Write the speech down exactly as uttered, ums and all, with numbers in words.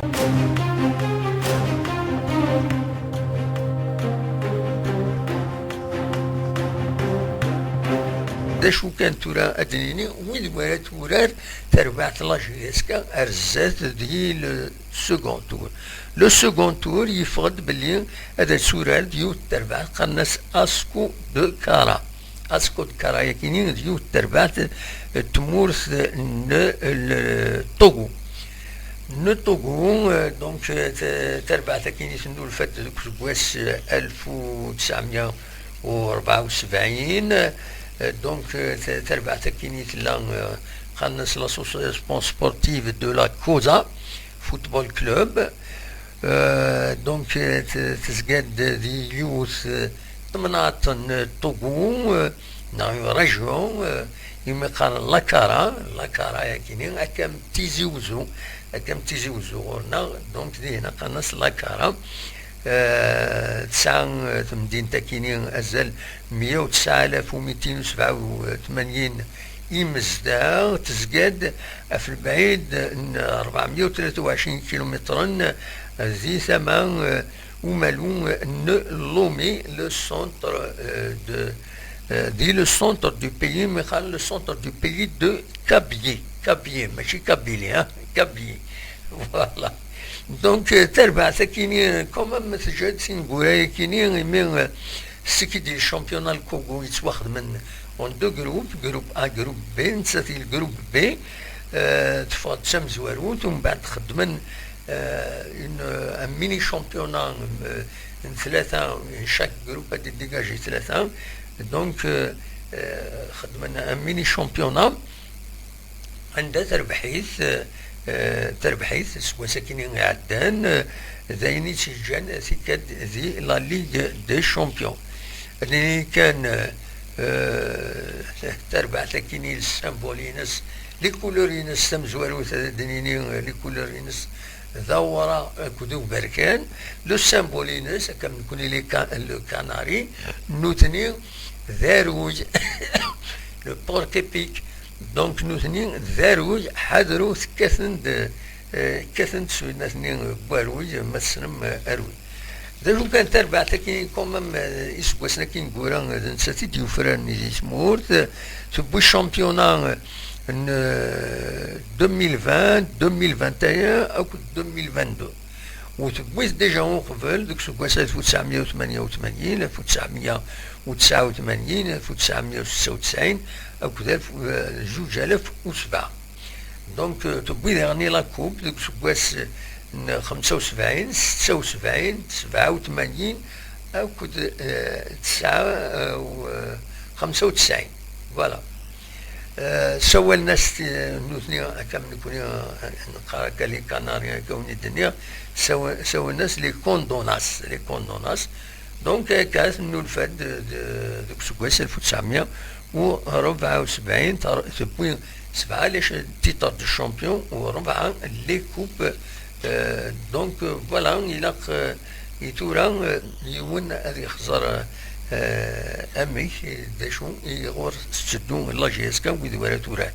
D acu kan tura ad d-nini, wid wara turar terbaɛt la J S K ar zdat di le second tour. Le second tour yeffeɣ-d belli ad turar d yiwet terbaɛt qqaren-as Asco de Cara. Asco de Cara yakini d yiwet terbaɛt n tmurt n le Togo. N Togo, euh, donc, euh, t-, terbaɛt akkin i tennulfa-d deg useggas, euh, alef u tesɛemya u rebɛa u sebɛin. Euh, donc, euh, t-, terbaɛt akkin i tella, euh, qqaren-as l'association sportive de la Cosa Football Club. Euh, donc, euh, t-, tezga-d di yiwet, euh, temnaḍt n Togo, euh, neɣ une région, euh, imi qqaren Lakara, Lakara yakini, akka am Tizi Uzzu, akka am Tizi Uzzu ɣur-neɣ, donc dihin qqaren-as Lakara. Euh, tesɛa, euh, temdint akini azal meyya u tesɛa alaf u mitin u sebɛa u tmanyin imezdaɣ, tezga-d ɣef lebɛid n rebɛemya u tlata u ɛecrin kilumitren di tama, euh, umalu n Lomé, le centre, euh, de, euh, di le centre du pays, mais le centre du pays de Kabylie. Kabylie, mačči Kabylie, hein, Kabylie. Voilà. Donc, euh, terbaɛt akini, euh, quand même, teǧǧa-d tineggura yakini, imi, euh, c'est que des championnats locaux yettwaxedmen en deux groupes, groupe A, groupe B, netta di le groupe B, euh, teffeɣ-d d tamezwarut, umbeɛd xedmen euh, une, euh, un mini championnat, euh, n tlata, chaque groupe a dégagé tlata. Donc, euh, euh, xedmen un mini championnat anda terbeḥ-it, euh, euh, terbeḥ-it seg wass akkin iɛeddan, euh, d ayen i tt-yeǧǧan tikkad di la Ligue des Champions. Ad nini kan, euh, tarbaɛt akkin i le symbole-ines, les couleurs-ines tamezwarut, ad d-nini, euh, les couleurs-ines d awraɣ akked uberkan. Le symbole-ines, akka am nekni les ca-, le canari, nutni d aruy, le porc épic. Donc, nutni d aruy, ḥadru, kkaten-d, euh, kkaten-d s winat-nni n waruy, ma tessnem, euh, aruy. D acu kan, tarbaɛt-agi, quand même, euh, iseggasen-agi ineggura, euh, d nettat i d-yufraren di tmurt, euh, tewwi championnat, euh, n, euh, deux mille vingt, deux mille vingt et un akked deux mille vingt-deux. U tewwi-t déjà uqbel deg useggas alef u tesɛemya u tmanya u tmanyin, alef u tesɛemya u tesɛa u tmanyin, alef u tesɛemya u setta u tesɛin akked alef, euh, zuǧ alaf u sebɛa. Donc, euh, tewwi daɣen la coupe deg useggas n xemsa u sebɛin, setta u sebɛin, sebɛa u tmanyin akked, euh, tesɛa, euh, u, euh, xemsa u tesɛin. Voilà. Euh, sawalen-as, euh, nutni, akka am nekni, euh, neqqar akka les Canaries, akka wen-d-nniɣ, sawa-, sawalen-as les Condonas, les Condonas. Donc, akka tennulfa-d, de, de, deg useggas alef u tesɛemya u rebɛa u sebɛin, ter-, tewwi sebɛa les titres de champion u rebɛa les coupes. Euh, donc, euh, voilà, ilaq, euh, i tura, euh, yiwen ad yexẓer, euh, amek, d acu i ɣur tetteddu la J S K, wid wara tura.